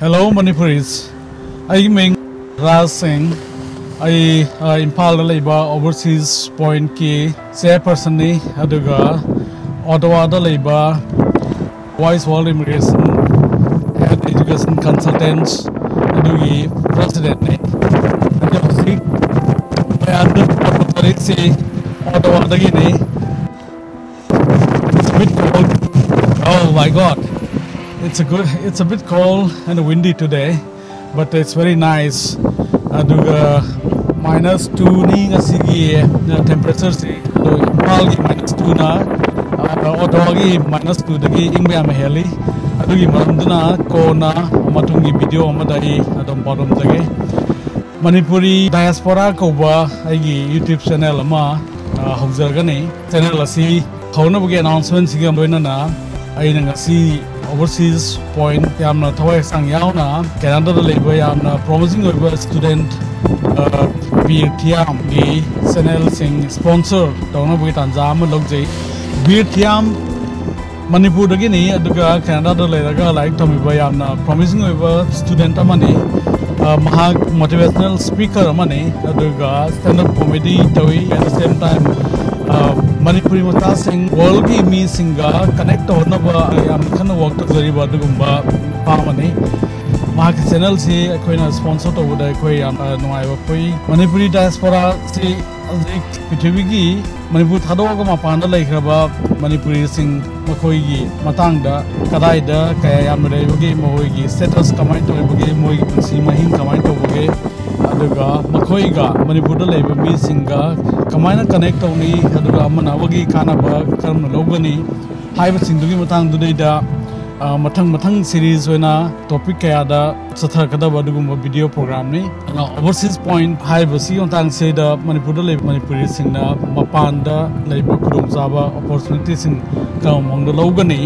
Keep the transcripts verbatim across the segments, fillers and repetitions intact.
Hello Manipuris, ꯑꯩꯒꯤ ꯃꯤꯡ ꯔꯥꯖ ꯁꯤꯡ꯫ ꯑꯩ ꯑ, ꯏꯝꯐꯥꯜꯗ ꯂꯩꯕ Overseas Point ꯀꯤ ꯆꯦꯌꯔꯄꯔꯁꯟꯅꯤ, ꯑꯗꯨꯒ ꯑꯣꯇꯋꯥꯗ ꯂꯩꯕ Voice World Immigration and Education Consultants ꯑꯗꯨꯒꯤ ꯄ꯭ꯔꯦꯁꯤꯗꯦꯟꯠꯅꯤ꯫ ꯑꯗꯣ ꯍꯧꯖꯤꯛ ꯃꯌꯥꯝꯗ ꯄꯥꯎ ꯇꯥꯔꯤꯛꯁꯤ ꯑꯣꯇꯋꯥꯗꯒꯤꯅꯤ꯫ It's a bit cold. Oh my God. It's a good, it's a bit cold and windy today, but it's very nice. ꯑꯗꯨꯒ ꯃꯥꯏꯅꯁ ꯇꯨꯅꯤ ꯉꯁꯤꯒꯤ ꯇꯦꯝꯄꯔꯦꯆꯔꯁꯤ꯫ ꯑꯗꯣ ꯏꯝꯐꯥꯜꯒꯤ ꯃꯥꯏꯅꯁ ꯇꯨꯅ ꯑꯣꯇꯣꯒꯤ ꯃꯥꯏꯅꯁ ꯇꯨꯗꯒꯤ ꯏꯪꯕ ꯌꯥꯝꯅ ꯍꯦꯜꯂꯤ꯫ ꯑꯗꯨꯒꯤ ꯃꯔꯝꯗꯨꯅ ꯀꯣꯟꯅ ꯃꯇꯨꯡꯒꯤ ꯚꯤꯗꯤꯑꯣ ꯑꯃꯗ ꯑꯩ ꯑꯗꯨꯝ ꯄꯥꯎꯗꯝꯖꯒꯦ꯫ ꯃꯅꯤꯄꯨꯔꯤ ꯗꯥꯏꯁꯄꯣꯔꯥ ꯀꯧꯕ ꯑꯩꯒꯤ ꯌꯨꯇ꯭ꯌꯨꯕ ꯆꯦꯅꯦꯜ ꯑꯃ ꯑ, ꯍꯧꯖꯔꯒꯅꯤ꯫ ꯆꯦꯅꯦꯜ ꯑꯁꯤ ꯍꯧꯅꯕꯒꯤ ꯑꯦꯅꯥꯎꯟꯁꯃꯦꯟꯁꯤꯒ ꯂꯣꯏꯅꯅ ꯑꯩꯅ ꯉꯁꯤ Overseas Point ꯌꯥꯝꯅ ꯊꯋꯥꯏ ꯍꯛꯆꯥꯡ ꯌꯥꯎꯅ ꯀꯦꯅꯥꯗꯥꯗ ꯂꯩꯕ ꯌꯥꯝꯅ ꯄ꯭ꯔꯣꯃꯤꯁꯤꯡ ꯑꯣꯏꯕ ꯁ꯭ꯇꯨꯗꯦꯟꯠ, ꯑ, ꯕꯤꯔ ꯊꯤꯌꯥꯝꯒꯤ ꯆꯦꯅꯦꯜꯁꯤꯡ ꯁ꯭ꯄꯣꯟꯁꯔ ꯇꯧꯅꯕꯒꯤ ꯇꯥꯟꯖꯥ ꯑꯃ ꯂꯧꯖꯩ꯫ ꯕꯤꯔ ꯊꯤꯌꯥꯝ ꯃꯅꯤꯄꯨꯔꯗꯒꯤꯅꯤ, ꯑꯗꯨꯒ ꯀꯦꯅꯥꯗꯥꯗ ꯂꯩꯔꯒ ꯂꯥꯏꯔꯤꯛ ꯇꯝꯃꯤꯕ ꯌꯥꯝꯅ ꯄ꯭ꯔꯣꯃꯤꯁꯤꯡ ꯑꯣꯏꯕ ꯁ꯭ꯇꯨꯗꯦꯟꯠ ꯑꯃꯅꯤ꯫ ꯑ, ꯃꯍꯥꯛ ꯃꯣꯇꯤꯚꯦꯁꯅꯦꯜ ꯁ꯭ꯄꯤꯀꯔ ꯑꯃꯅꯤ, ꯑꯗꯨꯒ ꯁ꯭ꯇꯦꯟꯗ ꯑꯞ ꯀꯣꯃꯦꯗꯤ ꯇꯧꯏ꯫ At the same time, ꯑ, ꯃꯅꯤꯄꯨꯔꯤ ꯃꯆꯥꯁꯤꯡ ꯋꯥꯔꯜꯒꯤ ꯃꯤꯁꯤꯡꯒ ꯀꯅꯦꯛ ꯇꯧꯍꯟꯅꯕ ꯌꯥꯝ ꯀꯟꯅ ꯋꯥꯔꯛ ꯇꯧꯖꯔꯤꯕ ꯑꯗꯨꯒꯨꯝꯕ ꯅꯨꯄꯥ ꯑꯃꯅꯤ꯫ ꯃꯍꯥꯛꯀꯤ ꯆꯦꯅꯦꯜꯁꯤ ꯑꯩꯈꯣꯏꯅ ꯁ꯭ꯄꯣꯟꯁꯔ ꯇꯧꯕꯗ ꯑꯩꯈꯣꯏ ꯌꯥꯝ, ꯑ, ꯅꯨꯡꯉꯥꯏꯕ ꯐꯥꯎꯏ꯫ ꯃꯅꯤꯄꯨꯔꯤ ꯗꯥꯏꯁꯄꯣꯔꯥꯁꯤ ꯍꯧꯖꯤꯛ ꯄ꯭ꯔꯤꯊꯤꯕꯤꯒꯤ ꯃꯅꯤꯄꯨꯔ ꯊꯥꯗꯣꯛꯑꯒ ꯃꯄꯥꯟꯗ ꯂꯩꯈ꯭ꯔꯕ ꯃꯅꯤꯄꯨꯔꯤꯁꯤꯡ, ꯃꯈꯣꯏꯒꯤ ꯃꯇꯥꯡꯗ ꯀꯗꯥꯏꯗ ꯀꯌꯥ ꯌꯥꯝꯅ ꯂꯩꯕꯒꯦ, ꯃꯈꯣꯏꯒꯤ ꯁ꯭ꯇꯦꯇꯁ ꯀꯃꯥꯏꯅ ꯇꯧꯔꯤꯕꯒꯦ, ꯃꯣꯏꯒꯤ ꯄꯨꯟꯁꯤ ꯃꯍꯤꯡ ꯀꯃꯥꯏꯅ ꯇꯧꯕꯒꯦ, ꯑꯗꯨꯒ ꯃꯈꯣꯏꯒ ꯃꯅꯤꯄꯨꯔꯗ ꯂꯩꯕ ꯃꯤꯁꯤꯡꯒ ꯀꯃꯥꯏꯅ ꯀꯅꯦꯛ ꯇꯧꯅꯤ, ꯑꯗꯨꯒ ꯑꯃꯅ ꯑꯃꯒꯤ ꯀꯥꯟꯅꯕ ꯀꯔꯝꯅ ꯂꯧꯒꯅꯤ ꯍꯥꯏꯕꯁꯤꯡꯗꯨꯒꯤ ꯃꯇꯥꯡꯗꯨꯗꯩꯗ, ꯑ, ꯃꯊꯪ ꯃꯊꯪ ꯁꯤꯔꯤꯁ ꯑꯣꯏꯅ ꯇꯣꯄꯤꯛ ꯀꯌꯥꯗ ꯆꯠꯊꯔꯛꯀꯗꯕ ꯑꯗꯨꯒꯨꯝꯕ ꯚꯤꯗꯤꯑꯣ ꯄ꯭ꯔꯣꯒ꯭ꯔꯥꯝꯅꯤ꯫ ꯑꯗꯨꯅ Overseas Point ꯍꯥꯏꯔꯤꯕꯁꯤ ꯃꯇꯥꯡꯁꯤꯗ ꯃꯅꯤꯄꯨꯔꯗ ꯂꯩꯕ ꯃꯅꯤꯄꯨꯔꯤꯁꯤꯡꯅ ꯃꯄꯥꯟꯗ ꯂꯩꯕ ꯈꯨꯗꯣꯡꯆꯥꯕ, ꯑꯣꯄꯣꯔꯆꯨꯅꯤꯇꯤꯁꯤꯡ ꯀꯔꯝꯕ ꯃꯑꯣꯡꯗ ꯂꯧꯒꯅꯤ?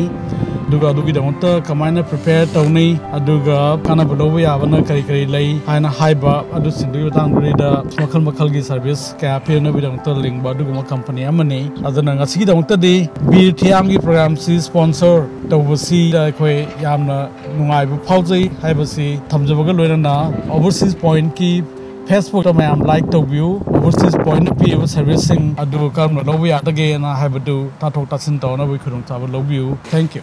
ꯑꯗꯨꯒ ꯑꯗꯨꯒꯤꯗꯃꯛꯇ ꯀꯃꯥꯏꯅ prepare ꯇꯧꯅꯤ, ꯑꯗꯨꯒ ꯀꯥꯟꯅꯕ ꯂꯧꯕ ꯌꯥꯕꯅ ꯀꯔꯤ ꯀꯔꯤ ꯂꯩ ꯍꯥꯏꯅ ꯍꯥꯏꯕ, ꯑꯗꯨꯁꯤꯡꯗꯨꯒꯤ ꯃꯇꯥꯡꯗ ꯃꯈꯜ ꯃꯈꯜꯒꯤ service ꯀꯌꯥ ꯄꯤꯅꯕꯒꯤꯗꯃꯛꯇ ꯂꯤꯡꯕ ꯑꯗꯨꯒꯨꯝꯕ company ꯑꯃꯅꯤ꯫ ꯑꯗꯨꯅ ꯉꯁꯤꯒꯤꯗꯃꯛꯇꯗꯤ ꯕꯤꯔ ꯊꯤꯌꯥꯝꯒꯤ programꯁꯤ sponsor ꯇꯧꯕꯁꯤꯗ ꯑꯩꯈꯣꯏ ꯌꯥꯝꯅ ꯅꯨꯡꯉꯥꯏꯕ ꯐꯥꯎꯖꯩ ꯍꯥꯏꯕꯁꯤ ꯊꯝꯖꯕꯒ ꯂꯣꯏꯅꯅ, Overseas Pointꯀꯤ Facebookꯇ ꯃꯌꯥꯝ like ꯇꯧꯕꯤꯌꯨ꯫ Overseas Pointꯅ ꯄꯤꯔꯤꯕ serviceꯁꯤꯡ ꯑꯗꯨ ꯀꯔꯝꯅ ꯂꯧꯕ ꯌꯥꯗꯒꯦꯅ ꯍꯥꯏꯕꯗꯨ ꯇꯥꯊꯣꯛ ꯇꯥꯁꯤꯟ ꯇꯧꯅꯕꯒꯤ ꯈꯨꯗꯣꯡꯆꯥꯕ ꯂꯧꯕꯤꯌꯨ꯫ Thank you꯫